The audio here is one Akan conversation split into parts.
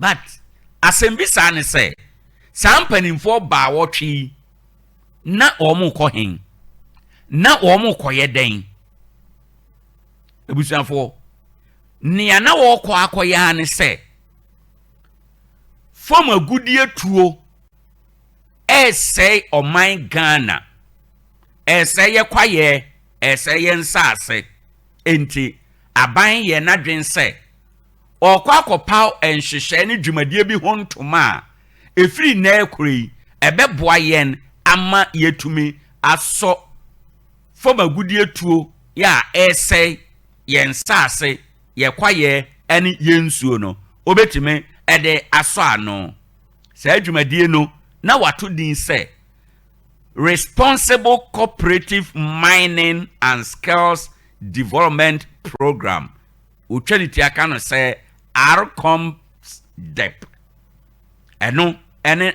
But asɛmbisa ne sɛ, saa mpanimfoɔ baawɔtwe yi, na wɔn rekɔ hen? Na wɔn rekɔyɛ dɛn? Abusuafoɔ, nea na wɔrekɔ akɔyɛ ara ne sɛ, fam agudie tuo ɛresɛe ɔman Ghana, ɛresɛe yɛ kwaeɛ, ɛresɛe yɛ nsaase. Enti aban yɛ n'adwene sɛ ɔrekɔ akɔpaw nhyehyɛe ne dwumadie bi ho ntoma a ɛfiri nnɛ rekɔ yi, ɛbɛboa yɛn ama yɛatumi asɔ fam agudie tuo yɛ a ɛresɛe yɛn nsaase, yɛn kwaeɛ ne yɛn nsuo no, wobɛtumi de asɔ ano. Saa dwumadie no, na wato din sɛ Responsible Cooperative Mining and Skills Development Program. Wotwa ne ti aka no sɛ RCOMSDEP. Ɛno ne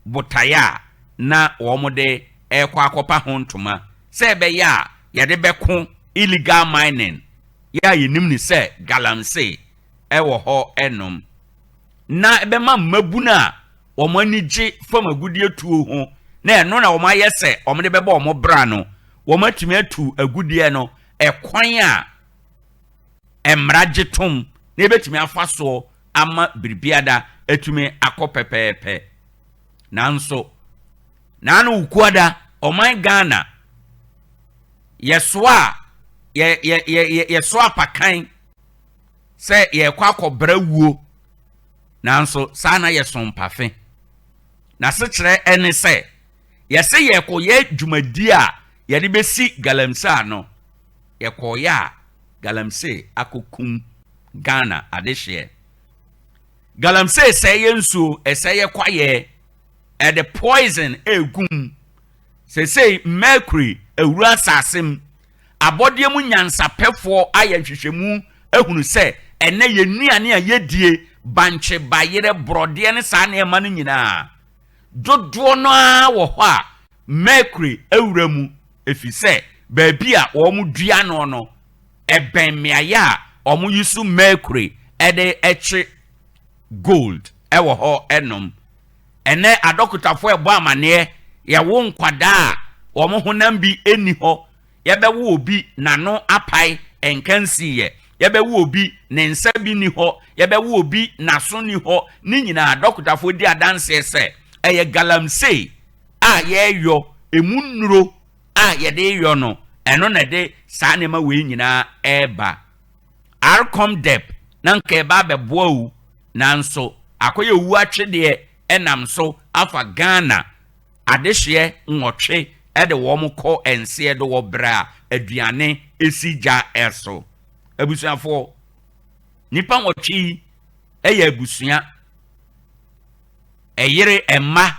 botaeɛ a na wɔde rekɔ akɔpa ho ntoma sɛ ɛbɛyɛ a yɛde bɛko illegal mining yɛ a yɛnim ne sɛ galamsey wɔ hɔ nom, na ɛbɛma mmabunu a wɔn ani gye fam agudeɛ tuo ho na ɛno na wɔn ayɛ sɛ wɔn de bɛbɔ wɔn bra no, wɔn atumi atu agudeɛ no ɛkwan a mmara gye tom na ebɛtumi afa soɔ ama biribiada atumi akɔ pɛpɛɛpɛ. Nanso naano Wukuada, ɔman Ghana yɛsoa a yɛ yɛ yɛ yɛsoa apakan sɛ yɛrekɔ akɔbra wuo, nanso saa na yɛso mpafe. N'asekyerɛ ne sɛ yɛsɛ yɛrekɔyɛ dwumadie a yɛde bɛsi galamsey ano. Yɛkɔɔyɛ a, galamsey akɔkum Ghana adehyeɛ. Galamsey sɛe yɛ nsuo, ɛsɛe yɛ kwaeɛ, ɛde poison egu mu. Sesei mercury awura asase mu. Abɔdeɛ mu nyansapɛfoɔ ayɛ nhwehwɛmu ahunu sɛ ɛnɛ yɛn nnuane a yɛdie, bankye, bayerɛ, borɔdeɛ ne saa nneɛma no nyinaa, dodoɔ no ara wɔ hɔ a mercury awura mu, ɛfiri sɛ baabi a wɔn dua no no, ɛbɛn mmeaeɛ a wɔn yi so mercury de kye gold wɔ hɔ nom. Ɛnɛ adɔkotafoɔ ɛbɔ amaneɛ, yɛwo nkwadaa a wɔn honam bi nni hɔ, yɛbɛwo obi n'ano apae nka nsiiɛ, yɛbɛwo obi ne nsa bi nni hɔ, yɛbɛwo obi n'aso nni hɔ. Ne nyinaa adɔkotafoɔ di adanseɛ sɛ ɛyɛ galamsey a yɛreyɔ, emu nnuro a yɛde yɔ no, ɛno na ɛde saa nneɛma wei nyinaa ɛreba. RCOMDEP na nka ɛba abɛboa o, nanso akɔyɛ owu atwedeɛ ɛnam so afa Ghana adehyeɛ 8 ɛde wɔn kɔ nseɛ do wɔ berɛ a aduane esi gya ɛso. Abusuafoɔ, nipa 8 yi ɛyɛ abusua, ɛyere, ɛmma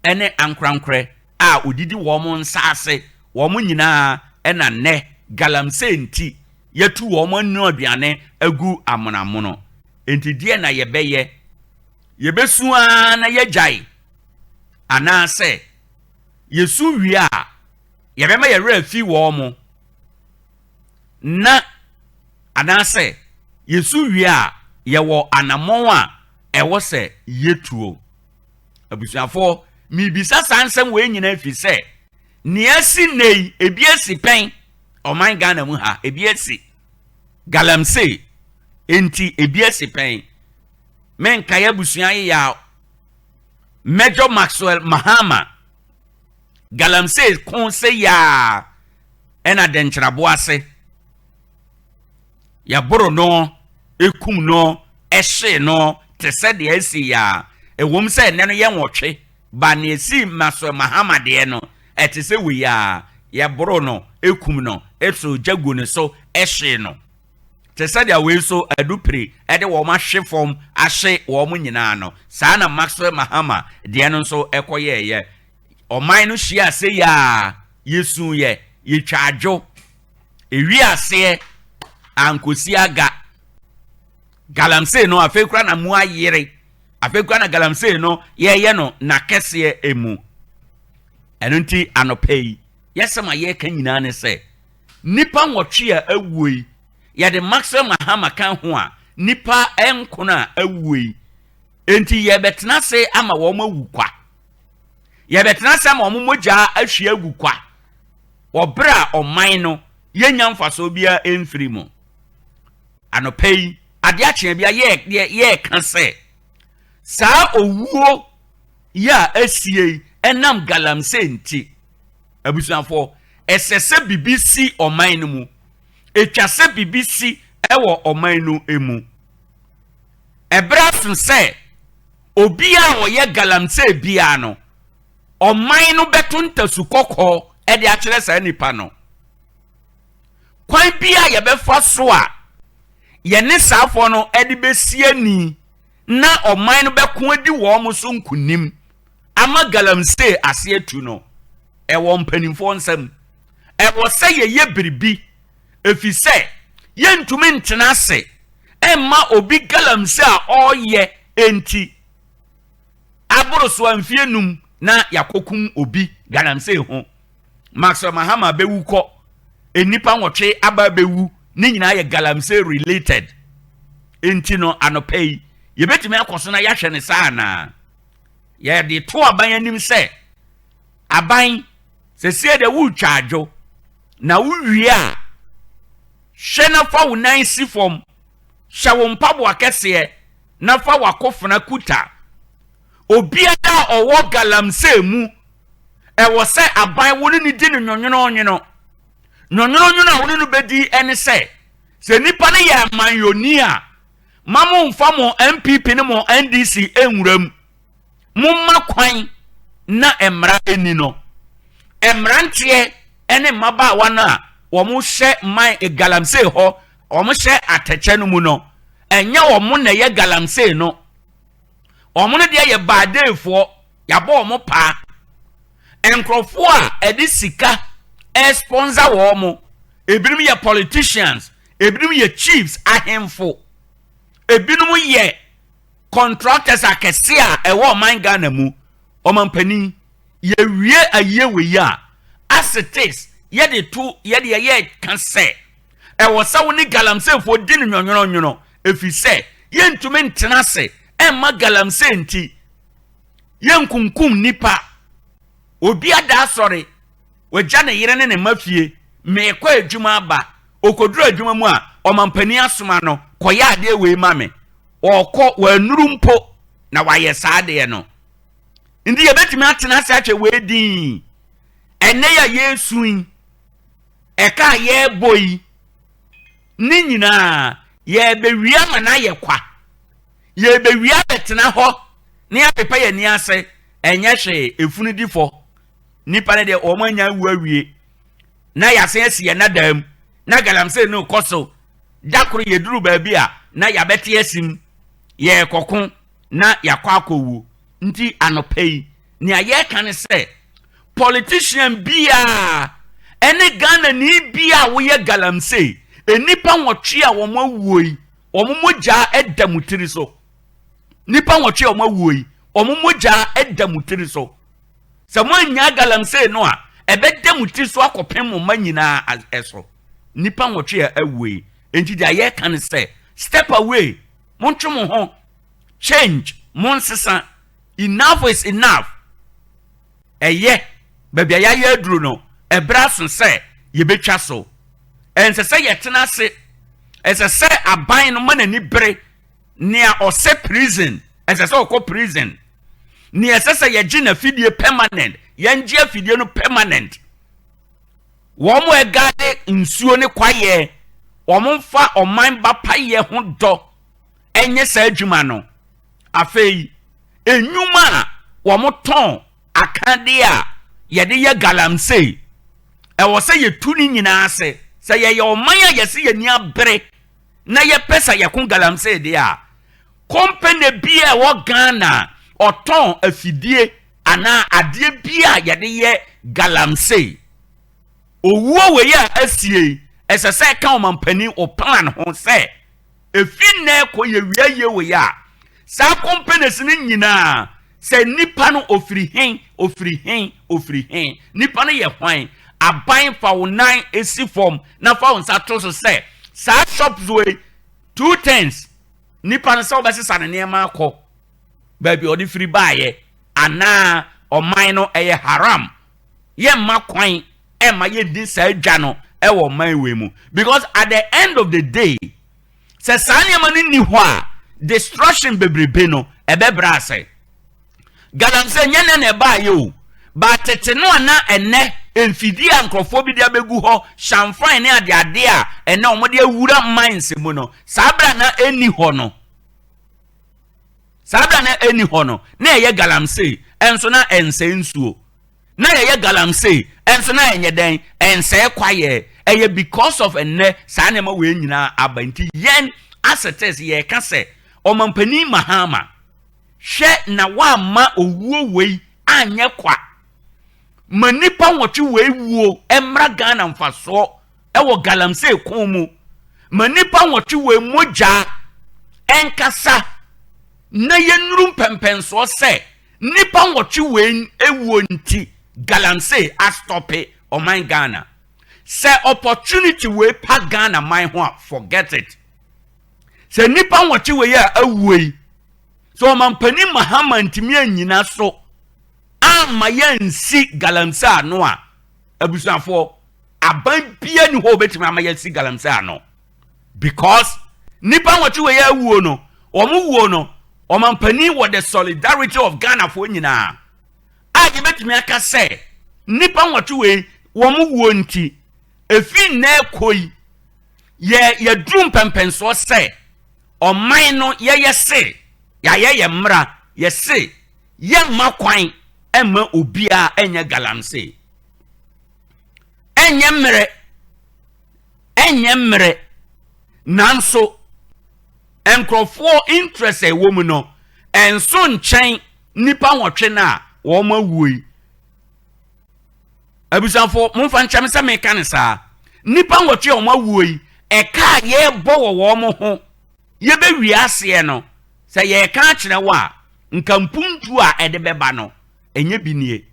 ɛne ankorankorɛ a odidi wɔn nsa ase, wɔn nyinaa ɛna nnɛ galamsey nti yɛtu wɔn anu aduane agu amonamono. Nti deɛ na yɛbɛyɛ? Yɛbɛsu ara na yɛgyae, anaasɛ yɛsu wie a yɛbɛma yɛwerɛ afi wɔn mo, na anaasɛ yɛsu wie a yɛwɔ anammɔn a ɛwɔ sɛ yɛtuo? Abusuafoɔ, miribisa saa nsɛm wei nyinaa fi sɛ nea asi nnɛ yi, ebi asi pɛn ɔman Ghana mu ha, ebi asi galamsey nti ebi asi pɛn. Menkae abusua yeyɛ a Major Maxwell Mahama galamsey ko sɛ yaa ɛna dɛnkyerɛbo ase yɛboro no, ekum no, ɛhyee no te sɛ deɛ asi yaa. Ɛwom sɛ ɛnɛ no yɛ 8 ba nea esi Maxwell Mahama deɛ no ɛte sɛ wei a yɛboro no, ekum no, ɛso gya gu ne so, ɛhyee no te sɛ deɛ wei nso adupire ɛde wɔn ahwe fam ahye wɔn nyinaa no. Saa na Maxwell Mahama deɛ no nso ɛkɔyɛɛyɛ. Ɔman no hyia ase yaa, yɛsu yɛ, yɛtwa adwo, ewi aseɛ ankosi aga. Galamsey no afei kora na mu ayere, afei kora na galamsey no yɛyɛ no n'akɛseɛ emu. Ɛno nti anɔpa yi yɛsɛm a yɛreka nyinaa ne sɛ nipa 8 a awuo yi, yɛde Maxwell Mahama ka ho a, nipa 9 a awuo yi. Enti yɛbɛtena ase ama wɔn awu kwa. Yɛbɛtena ase ama wɔn mogya ahwie agu kwa wɔ berɛ a ɔman no yɛnnya mfasoɔ biara mfiri mu. Anɔpa yi, adeɛ akyeɛ bia yɛreka sɛ saa owuo yi a asie yi ɛnam galamsey nti, abusuafoɔ, ɛsɛ sɛ biribi si ɔman no mu. Ɛtwa sɛ biribi si wɔ ɔman no mu. Ɛberɛ aso sɛ obiara a ɔyɛ galamsey biara no, ɔman no bɛto ntasu kɔkɔɔ de akyerɛ saa nipa no. Kwan bi a yɛbɛfa so a yɛne saafoɔ no de bɛsi ani na ɔman no bɛko adi wɔn so nkonim ama galamsey ase atu no, ɛwɔ mpanimfoɔ nsam. Ɛwɔ sɛ yɛyɛ biribi, ɛfiri sɛ yɛntumi ntena ase mma obi galamsey a ɔreyɛ nti aboro so a mfeɛ num na yɛakɔkum obi galamsey ho. Maxwell Mahama bɛwu kɔ, nnipa nwɔtwe aba bɛwu, ne nyinaa yɛ galamsey related. Nti no anɔpa yi, yɛbɛtumi akɔ so na yɛahwɛ ne saa anaa? Yɛde to aban anim sɛ, aban, sɛsie deɛ woretwa adwo, na wowie a, hwɛ na fa wo nan si fam, hyɛ wo mpaboa kɛseɛ, na fa w'akofena kuta. Obiara a ɔwɔ galamsey mu, ɛwɔ sɛ aban wo ne no di no nwonwononwono. Nwonwononwono a wo ne no bɛdi ne sɛ, sɛ nipa no yɛ amanyɔni a, ma momfa mo NPP ne mo NDC nwura mu. Momma kwan na mmara nni no. Mmeranteɛ ne mmabaawa no a wɔhyɛ man galamsey hɔ, wɔhyɛ atɛkyɛ no mu no, ɛnyɛ wɔn na ɛyɛ galamsey no. Wɔn no deɛ yɛ baadeefoɔ, yɛabɔ wɔn paa. Nkurɔfoɔ a ɛde sika ɛsponsor wɔn, ebinom yɛ politicians, ebinom yɛ chiefs, ahemfo, ebinom yɛ contractors akɛse a ɛwɔ ɔman Ghana mu. Ɔmampanin, yɛwie ayie wei yi a, as it is, yɛde to yɛde yɛyɛ ka sɛ ɛwɔ sɛ wo ne galamseyfoɔ di no nwɔnwonɔnwono, ɛfiri sɛ yɛntumi ntena ase ɛmma galamsey nti yɛnkunkum nnipa. Obi ada asɔre, wagya ne yere ne ne mma fie, meekɔ adwuma aba, ɔkɔduru adwuma mu a, ɔmampanin asoma no, kɔyɛ adeɛ wei ma me. Ɔkɔ, wannuru mpo na wayɛ saa adeɛ no. Nti yɛbɛtumi atena ase ahwɛ wei din. Ɛnnɛ yi a yɛresu yi, ɛka a yɛrebɔ yi, ne nyinaa yɛrebɛwie ama no ayɛ kwa. Yɛrebɛwie abɛtena hɔ na yɛapepa yɛn ani ase, ɛnyɛ hwee, efunu di fɔ. Nnipa no deɛ wɔn anya awu awie na yɛasan asi yɛn nnadaa mu na galamsey no rekɔ so. Da koro yɛduru baabi a na yɛabɛte asim, yɛrekɔko na yɛakɔ akɔwu. Nti anɔpa yi, nea yɛreka ne sɛ politician biara ɛne Ghanani biara a woyɛ galamsey, nnipa nwɔtwe a wɔn awuo yi, wɔn mogya da mo tiri so. Nnipa nwɔtwe a wɔn awuo yi, wɔn mogya da mo tiri so. Sɛ moannya galamsey no a, ɛbɛda mo tiri so akɔpem mo mma nyinaa so. Nnipa nwɔtwe a awuo yi. Enti deɛ yɛreka ne sɛ, step away, montwe mo ho, change, monsesa. Enough is enough. Ɛyɛ, baabi a yɛayɛ aduru no, ɛberɛ aso sɛ yɛbɛtwa so. Ɛnsɛ sɛ yɛtena ase. Ɛsɛ sɛ aban no ma n'ani bere. Nea ɔsɛ prison, ɛsɛ sɛ ɔkɔ prison. Nea ɛsɛ sɛ yɛgye n'afidie permanent, yɛngye afidie no permanent. Wɔn a ɛgade nsuo ne kwaeɛ, wɔn mfa ɔman ba payɛ ho dɔ ɛnyɛ saa adwuma no. Afei, nnwuma a wɔtɔn akadeɛ a yɛde yɛ galamsey, ɛwɔ sɛ yɛtu ne nyinaa ase. Sɛ yɛyɛ ɔman a yɛse yɛn ani abere na yɛpɛ sɛ yɛko galamsey deɛ a, kɔmpene bi a ɛwɔ Ghana a ɔtɔn afidie anaa adeɛ bi a yɛde yɛ galamsey, owuo wei a asie yi, ɛsɛ sɛ ɛka ɔmampanin o plan ho sɛ Efi nnɛ rekɔ yɛwia yie wei a, saa companies no nyinaa, sɛ nipa no ofiri he, ofiri he, ofiri he, nipa no yɛ hwan, aban fa wo nan si fam na fa wo nsa to so sɛ saa shops wei, two things, nipa no sɛ wobɛsesa ne nneɛma akɔ. baabi a ɔde firi baeɛ anaa ɔman no ɛyɛ haram, yɛmma kwan ɛmma yɛnni saa dwa no ɛwɔ ɔman wei mu, because at the end of the day, sɛ saa nneɛma no nni hɔ a, destruction bebrebe no ɛbɛbrɛ ase. Galamsey nyɛ nɛ na ɛbaayɛ o, ba tete no a na ɛnɛ mfidie a nkurɔfoɔ bi de abɛgu hɔ shamfan ne adeade a ɛnɛ wɔde awura mines mu no, saa berɛ a na ɛnni hɔ no, saa berɛ a na ɛnni hɔ no, na ɛyɛ galamsey, ɛnso na ɛnsɛe nsuo. Na yɛyɛ galamsey, ɛnso na ɛnyɛ dɛn, ɛnsɛe kwaeɛ. Ɛyɛ because of ɛnnɛ saa nneɛma wei nyinaa aba nti yɛn as it is yɛreka sɛ Ɔmampanin Mahama, hwɛ na woamma owuo wei anyɛ kwa. Ma nnipa 8 wei wuo mmra Ghana mfasoɔ ɛwɔ galamsey ko mu. Ma nnipa 8 wei mogya ɛnkasa na yɛnnuru mpɛmpɛnsoɔ sɛ nnipa 8 wei ewuo nti galamsey astɔpe ɔman Ghana. Sɛ opportunity wei pa Ghana man ho a, forget it. Sɛ nnipa 8 wei a awuo yi, sɛ Ɔmampanin Mahama ntumi anyina so amma yɛnsi galamsey ano a, abusuafoɔ, aban bia ni hɔ obetumi ama yɛsi galamsey ano, because nnipa 8 wei a awuo no, wɔn wuo no, Ɔmampanin wɔ the solidarity of Ghanafoɔ nyinaa a yɛbɛtumi aka sɛ nnipa 8 wei wɔn wuo nti efi nnɛ kɔ yi yɛduru mpɛmpɛnsoɔ sɛ ɔman no yɛyɛ se yɛayɛ yɛ mmara, yɛse yɛmma kwan ɛmma obiara ɛnyɛ galamsey. Ɛnyɛ mmerɛ, ɛnyɛ mmerɛ, nanso nkurɔfoɔ interest a ɛwɔ mu no ɛnso nkyɛn nnipa 8 no a wɔn awuo yi. Abusuafoɔ, momfa nkyɛn sɛ meka ne saa, nnipa 8 a wɔn awuo yi, ɛka a yɛrebɔ wɔ wɔn ho yɛbɛwie aseɛ no, sɛ yɛreka akyerɛ wɔ a, nka mpuntuo a ɛde bɛba no ɛnyɛ bi nie.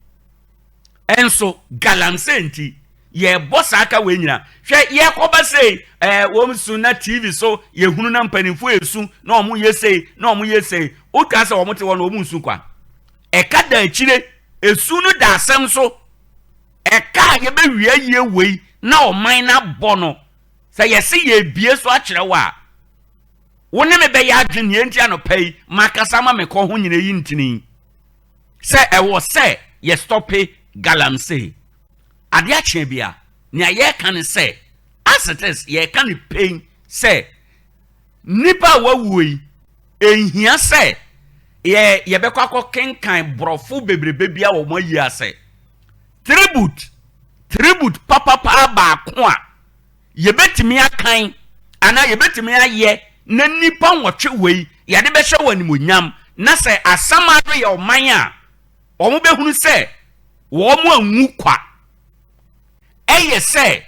Ɛnso galamsey nti yɛbɔ saa ka wei nyina. Hwɛ, yɛkɔba sei, wɔn su na TV so yɛhunu na mpanimfoɔ esu na wɔn yɛ sei na wɔn yɛ sei, wotwa sɛ wɔn te hɔ na wɔn nsu kwa. Ɛka da akyire, esu no da asɛm so. Ɛka a yɛbɛwia yie wei na ɔman no abɔ no, sɛ yɛse yɛbie so akyerɛ wo a, wo ne me bɛyɛ adwene. Nea nti anɔpa yi makasa ma mekɔ ho nyina yi ntini sɛ ɛwɔ sɛ yɛstɔpe galamsey. Adeɛ akyea bi a nea yɛreka ne sɛ, as it is, yɛreka ne pain sɛ nnipa a wɔawuo yi, ɛnhia sɛ yɛbɛkɔ akɔ kenkan borɔfo bebrebe bi a wɔn ayi ase. Tribute papapaa baako a yɛbɛtumi akan anaa yɛbɛtumi ayɛ na nnipa 8 wei yɛde bɛhyɛ wɔ animonyam, na sɛ Asamado yɛ ɔman a wɔn bɛhunu sɛ wɔn anwu kwa, ɛyɛ sɛ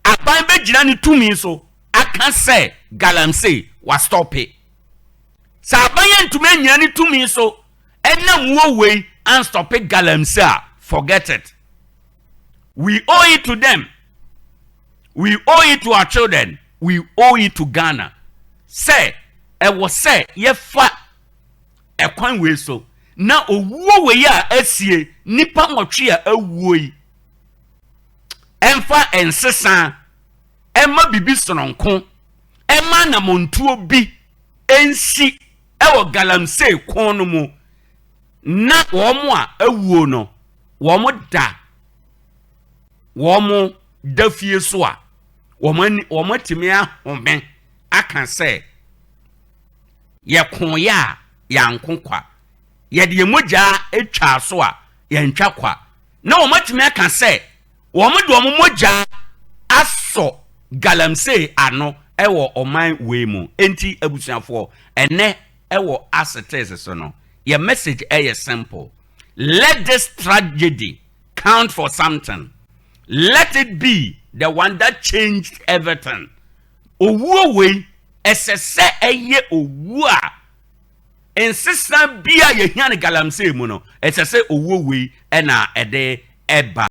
aban bɛgyina ne tumi so aka sɛ galamsey wastɔpe. Sɛ aban yɛ ntumi anyina ne tumi so ɛnam wuo wei anstɔpe galamsey a, forget it. We owe it to them, we owe it to our children, we owe it to Ghana sɛ ɛwɔ sɛ yɛfa ɛkwan wei so na owuo wei a asie, nipa 8 a awuo yi, ɛmfa nsesa ɛma bibi sononko, ɛma anamontuo bi nsi ɛwɔ galamsey ko no mu, na wɔn a awuo no wɔn da wɔn da fie so a wɔn ani wɔn atumi ahome aka sɛ yɛkoeɛ a yɛanko kwa, yɛde yɛn mogya atwa so a yɛntwa kwa, na wɔn atumi aka sɛ wɔn de wɔn mogya asɔ galamsey ano ɛwɔ ɔman wei mu. Enti abusuafoɔ, ɛnɛ ɛwɔ asetes so no, yɛ message ɛyɛ simple: let this tragedy count for something. Let it be the one that changed everything. Owuo wei ɛsɛ sɛ ɛyɛ owuo a nsesa bi a yɛhia no galamsey mu no, ɛsɛ sɛ owuo wei ɛna ɛde ɛba.